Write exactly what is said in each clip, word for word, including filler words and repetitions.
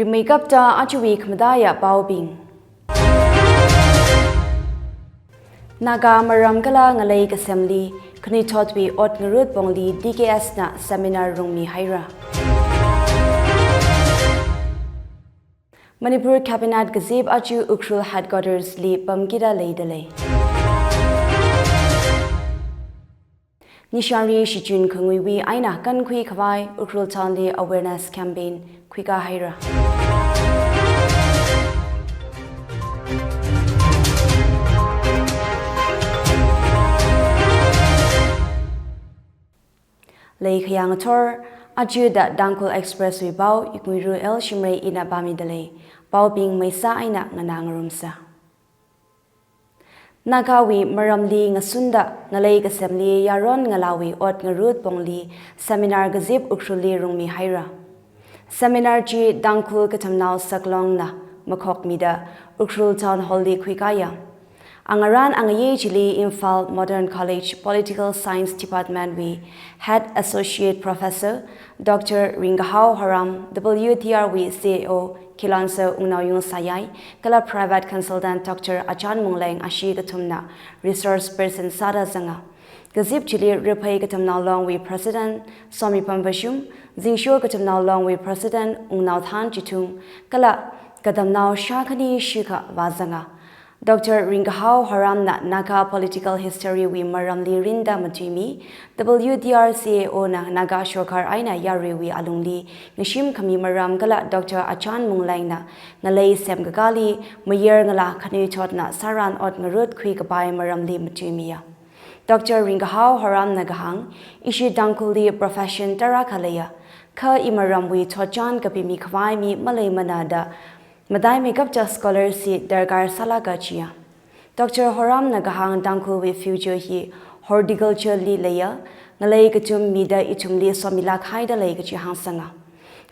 Rimeikapta ajawui khamataiya paobing. Naga maram kala ngalei kasemli, khanuithotwui ot ngarut pongli D K S na seminar rungmi haira. Manipur Cabinet kazip aja Ukhrul Headquarters li pamkida leidalei. Nishari shichin khanguiwui eina kankhui khavai Ukhrul Town li awareness campaign khuika haira. Leikhayang thor, aja da Tangkhul Expressway pao, Ikmuiru L Shimray ina pamidalei. Paobing maisa eina nganā ngarumsa. Nagawui maramli ngasunda ngalei kasemli yaron ngalāwui ot ngarut pongli seminar kazip Ukhrulli rungmi haira. Seminar chi Tangkhul Katamnao Saklongna makhokmida Ukhrul Town Hall li khuikaya. Angarān angayei chili Imphal Modern College Political Science Department wui Head Associate Professor Doctor Ringkahao Horam, W T R wui C A O Kilonser Wungnaoyung Sayai, kala Private Consultant Doctor Achan Mungleng ashi kathumna resource person sāda zanga. Kazip chili Riphei Katamnao Longwui President Somipam Vashum, Zingsho Katamnao Longwui President Wungnaothan Chithung, kala katamnao shākhani shikha vāzanga. Doctor Ringkahao Horamna Naga political history wui maramli rinda matuimi, W T R C A O na Naga shokar eina yaruiwui alungli ngashim khami maram kala Doctor Achan Munglengna ngalei semkakāli mayar ngalā khanuithotna sāran ot ngarut khuikapai maramli matuimiya. Doctor Ringkahao Horamna kahāng, ishi Tangkhulli profession tarākha leiya, kha imaramwui thotchan kapimi khavai mi maleimana da mataimeikapta scholar chi darkar sālāka jiya. Doctor Horamna kahāng Tangkhulwui future hi horticulture li leiya, ngalei kachum mida ithumli somilāk haida lei kaji hāngsanga.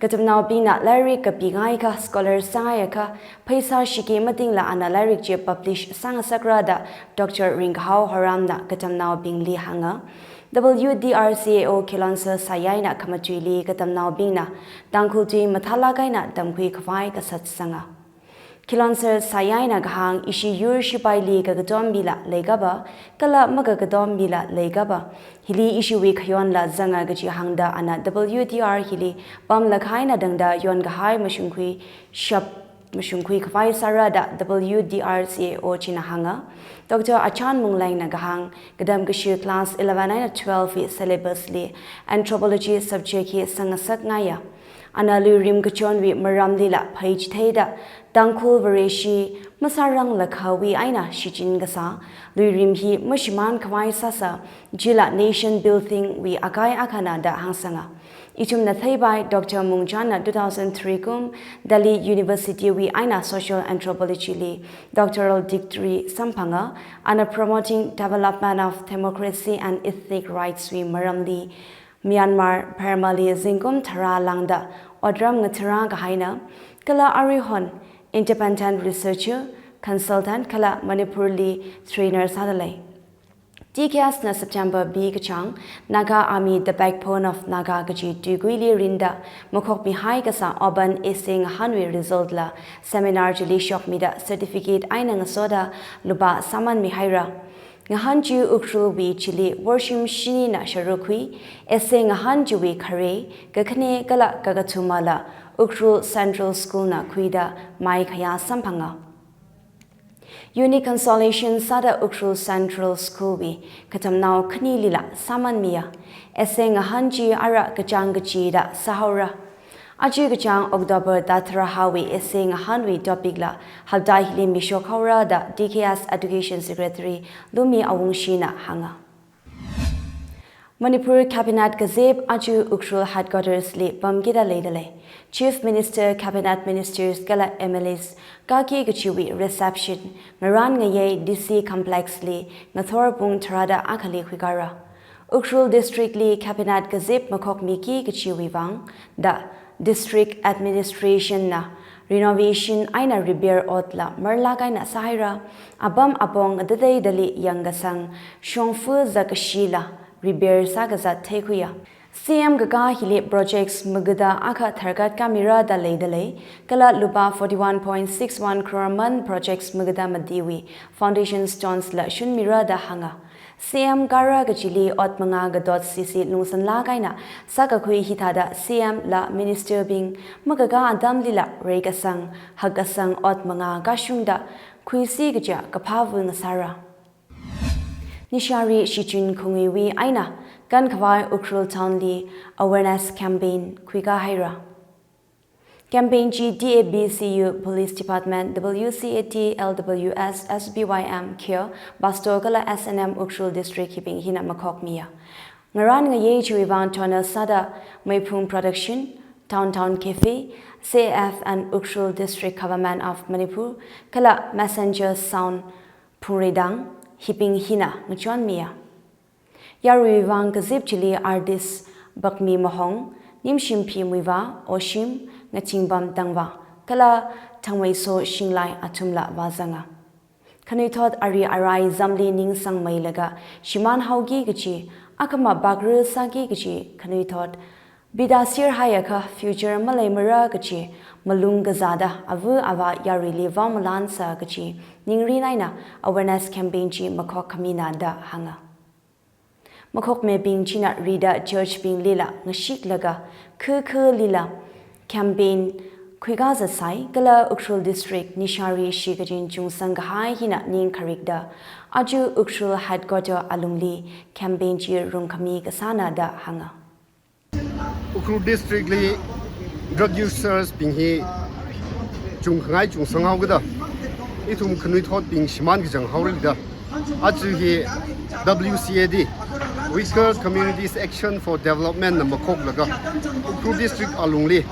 Katamnaobingna lairik kapingaikha scholar sāngaiakha pheisā shiki matingla ana lairik chi publish sāngasakra da Doctor Ringkahao Horamna katamnaobingli hānga. W T R C A O Kilonser Sayaina khamatuili katamnaobingna Tangkhul tui mathālāk eina tamkhui khavai kasat sanga. Kilonser Sayaina kahāng ishi yur shipaili kakatom mila leikapa, kala makakatom mila leikapa, hili ishiwui khayonla zanga kaji hāngda ana W T R hili pamlāk eina tangda yonkahai mashungkhui shap mashungkhui khavai sāra da W T R C A O china hānga. Doctor Achan Munglengna kahāng, katam kashi class eleven eina twelve wui syllabus li anthropology subject hi sangngasakngaiya. Ana luirim kachonwui maramlila pheichitheida Tangkhul Vareshi masāranglākhawui eina shichin kasā, luirim hi mashimān khavai sāsa, chila nation building wui akai akhana da hāngsanga. Ithumna theipai Doctor Mungchanna two thousand three kum Delhi University wui eina Social Anthropology li doctoral degree samphanga, ana promoting development of democracy and ethnic rights wui maramli Myanmar, Burma li zingkum tharā lāngda otram ngatharā kahaina, kala aruihon independent researcher, consultant kala Manipurli trainer sāda lei. T K S na September B kachāng, Naga Army, The Backbone of Naga kaji tuikuili rinda makhokmihai kasā open essay ngahānwui result la seminar chili shokmida certificate eina ngasoda lupā sāmanmihaira. Ngahān chi Ukhrulwui chili worshim shinina sharuk khui, essay ngahān chiwui khare, kakhane kala kakathumala Ukhrul Central School na khuida maikhayā samphanga. Unique consolation sāda Ukhrul Central School wui katamnao khanilila sāmanmiya. Essay ngahān chi ara kachāng kachida sāhaora. Aja kachāng October thāda tharāhawui essay ngahānwui topic la hapta hili mishok haora da T K S Education Secretary Lumi Awungshina hānga. Manipur Cabinet kazip aja Ukhrul Headquarters li pamkida leidalei. Chief Minister, Cabinet Ministers kala M L As kaki kachiwui reception ngarān ngayei D C Complex li ngathor pung tharāda akhali khuikara. Ukhrul District li Cabinet kazip makhokmiki kachiwui vang da District Administration na renovation eina repair otla marlāk eina sāhaira, apam apong ngateiteidali yangkasang shongfa zakashila repair sākazat theikhuiya. C M kakā hili projects magada akha tharkat kamira da leida lei, kala lupā forty-one point six one crore man projects magada matiwui foundation stones la shunmira da hānga. C M kara kachili ot mangā katot sisi lungsanlāk eina sākakhui hithāda C M la minister bing makakā atamlila reikasang, hakkasang ot mangā kashungda khuisi kaja kaphāva ngasāra. Nishari Shichin Khunguiwui eina kankhavai Ukhrul Town li awareness campaign khuikā haira. Campaign chi D A B C U, Police Department, W C A D, L W S, S B Y M, Kyo, Basto kala S N M Ukhrul District hibing hina makhokmiya. Ngarān ngayei chiwui vang tonor sāda Meiphung Production, Town Town Cafe, C A F and Ukhrul District Government of Manipur, kala Messenger Sound Phungreidang hibing hina ngachonmiya. Yaruiwui vang kazip chili artist Bakmi Mahong, Nimshimphi Muivah, Oshim Ngachingbam Tangvah, kala Thangmeiso Shinglai athumla vāzanga. Khanuithot ari arai zamli ningsangmeilaga shimān haoki kachi, akhama bakra sāki kachi khanuithot bida sirhaiakha future maleimara kachi malung kazāda ava avā yaruili vaomalan sā kachi ningrin eina awareness campaign chi makhok khamina da hānga. Makhokmibing china rida church binglila ngashiklaga kha khalila campaign khuikā zatsai, kala Ukhrul District Nishari Shikachin Chungsang kahai hina ningkharikda aja Ukhrul Headquarter alungli campaign chi rungkhami kasāna da hānga. Ukhrul District li drug users bing hi chungkhangai chungsang haokida, ithum khanuithotbing shimān kachang haorida, aja hi W C A D, Uyghur Communities Action for Development na makhoklaga Ukhrul District alungli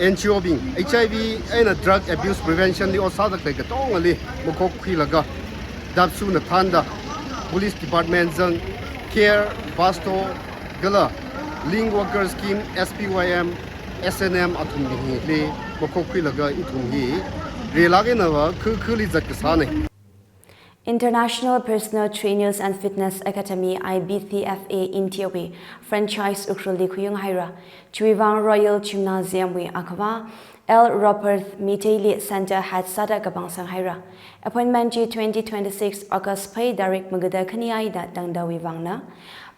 N G O bing, H I V eina drug abuse prevention li ot sāda khalei katongali makhokkhuilaga DAPSU na thānda Police Department zang, Kyo, Basto kala Link Worker Scheme, S B Y M, S N M athum hili makhokkhuilaga ithum hi relāk eina va kha khali zat kasāna. International Personal Trainers and Fitness Academy, I B T F A India wui franchise Ukhrulli khuiung haira. Chiwui vang Royal Gymnasium wui akhavā L Robert Meitei li center head sāda kapangsang haira. Appointment chi twenty twenty-six August phei tarik magada khani eina tangdawui vangna.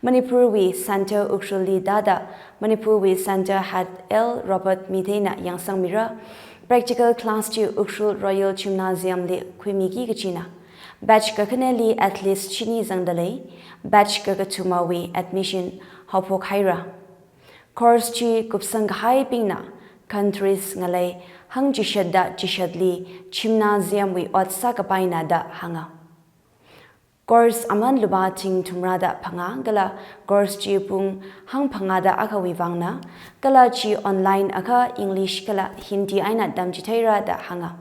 Manipur wui center Ukhrulli tāda Manipur wui center head L Robert Meitei na yangsangmira. Practical class chi Ukhrul Royal Gymnasium li khuimiki kachina. Batch kakhaneli at least shini zangda lei. Batch kakathumawui admission haophok haira. Course chi kupsang kahaibingna countries ngalei hangchishatda chishatli gymnasium wui ot sākapaina da hānga. Course aman lupā thing thumrada phangā kala course chi pung hangphangāda akhawui vangna, kala chi online akha English kala Hindi eina tamchitheira da hānga.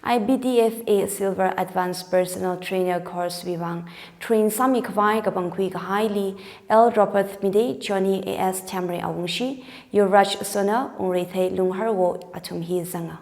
I B T F A Silver Advanced Personal Trainer Course wui vang train sāmi khavai kapangkhui kahaili L Robert Meitei, Johnny A S Themrei Awungshi, Yuvraj Sona, Wungreithei Lungharwo athum hi zanga.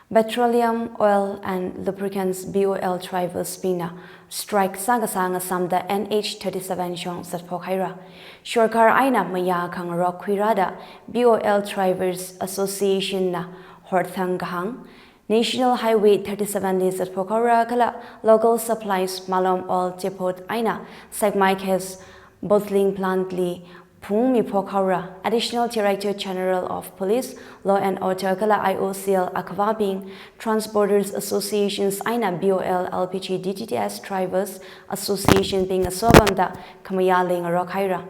Petroleum, Oil and Lubricants, B O L drivers bingna strike sākasā ngasamda N H thirty-seven shong zatphok haira. Sorkar eina mayā khangarok khuirada B O L Drivers Association na horthang kahāng National Highway thirty-seven li zatphok haora kala local supplies Malom Oil Depot eina Sekmai Gas Bottling Plant li phungmiphok haora. Additional Director General of Police, Law and Order kala I O C L akhavābing, Transporters Associations eina B O L, L P G, D T T S Drivers Association bing aso pamda khamayā leingarok haira.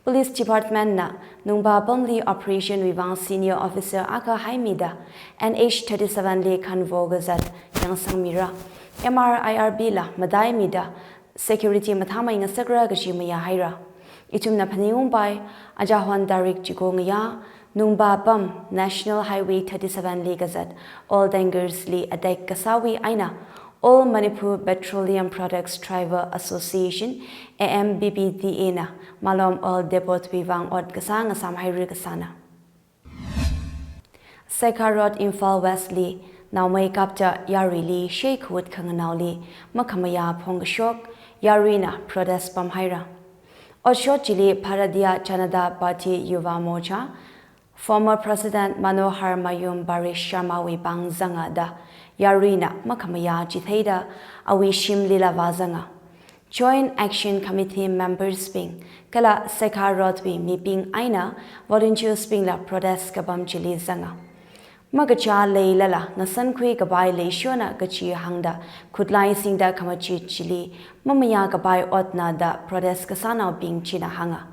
Police Department na Nungba pamli operation wui vang senior officer akha haimida N H thirty-seven li khanvo kazat yangsangmira. M R I R B la mataimida security mathāmei ngasakra kaji mayā haira. Ithumna phaningungpai, achāhon tarik chiko ngayā, Nungba pam National Highway thirty-seven li kazat oil tankers li attack kasāwui eina All Manipur Petroleum Products Driver Association, A M P P D A na Malom Oil Depot wui vang ot kasā ngasam haira kasāna. Sekha Road, Imphal West li naomei kapta yaruili sheikhut khanganaoli makhamayā phongkashok, yaruina protest pam haira. Otshot chili Bharatiya Janata Party Yuva Morcha, former President Manoharmayum Parish Sharma wui pāng zanga da yaruina makhamayā chitheida awui shimlila vāzanga. Joint Action Committee members bing kala Sekha Road wui mibing eina volunteers bingla protest kapam chili zanga. Makachā leilala ngasankhui kapai leishona kachi hāngda khutlai singda khamachit chili mamayā kapai otna da protest kasānaobing china hānga.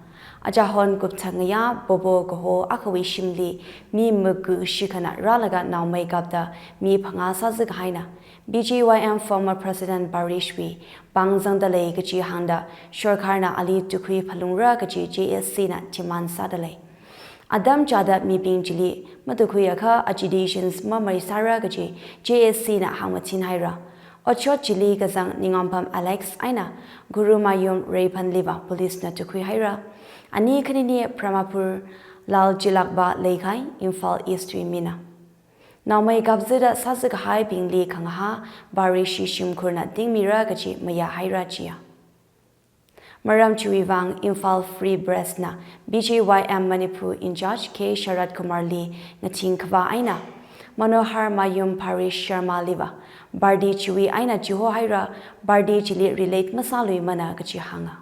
Achahon kupthang ngayā Bobo kaho akhawui shimli mi magu shikhana rālaga naomei kapda mi phangā sāzak haina. B J Y M former President Parish wui pāng zangda lei kachi hāngda sorkarna ali tukhui phalungra kachi J A C na demand sāda lei. Atam chāda mibing chili matukhuiakha agitations mamai sāra kachi J A C na hāngmachin haira. Otshot chili kazang Ningampham Alex eina Gurumayum Reiphanliva police na tukhui haira. Ani khanini Brahmapur Lal Chilakpa Leikai, Imphal East wui mina. Naomei kapzada sāzak haibingli khangahā Parish shimkhurna tingmira kachi mayā haira chiya. Maram chiwui vang Imphal Free Press na B J Y M Manipur in-charge K Sharat Kumar li ngathing khavā eina Manoharmayum Parish Sharma liva party chiwui eina chiho haira, party chili relate masāluimana kachi hānga.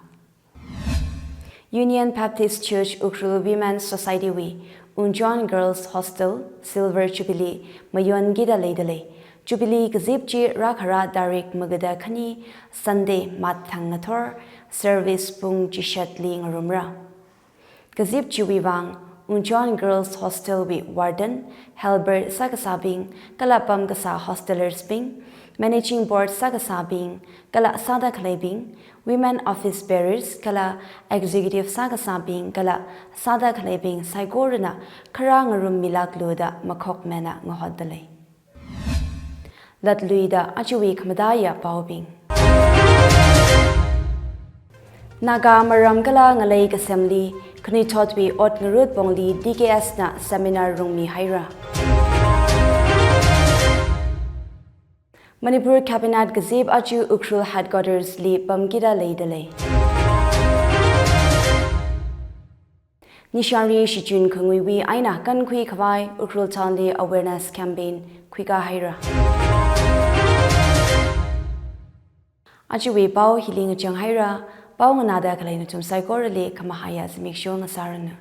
Union Baptist Church Ukhrul Women Society wui Ungchon Girls Hostel Silver Jubilee mayonkida leida lei. Jubilee kazip chi rākhara tarik magada khani Sunday March thang ngathor service pung chishatli ngarumra. Kazip chiwui vang Ungchon Girls Hostel wui Warden, Helper sākasābing, kala pamkasā hostelers bing, Managing Board sākasābing, kala sāda khaleibing, Women Office Bearers, kala Executive sākasābing, kala sāda khaleibing saikorana kharā ngarummilaklu da makhokmena ngahotda lei. Latluida ajawui khamataiya paobing. Naga maram kala ngalei kasemli, khanuithotwui ot ngarut pongli D K S na seminar rungmi haira. Manipur Cabinet kazip aja Ukhrul Headquarters li pamkida leida lei. Nishari shichun khanguiwui eina kankhui khavai Ukhrul Town li awareness campaign khuika haira. Ajawui pao hili ngachang haira, pao nganāda khalei nathum saikorali khamahaiya zimiksho ngasāranu.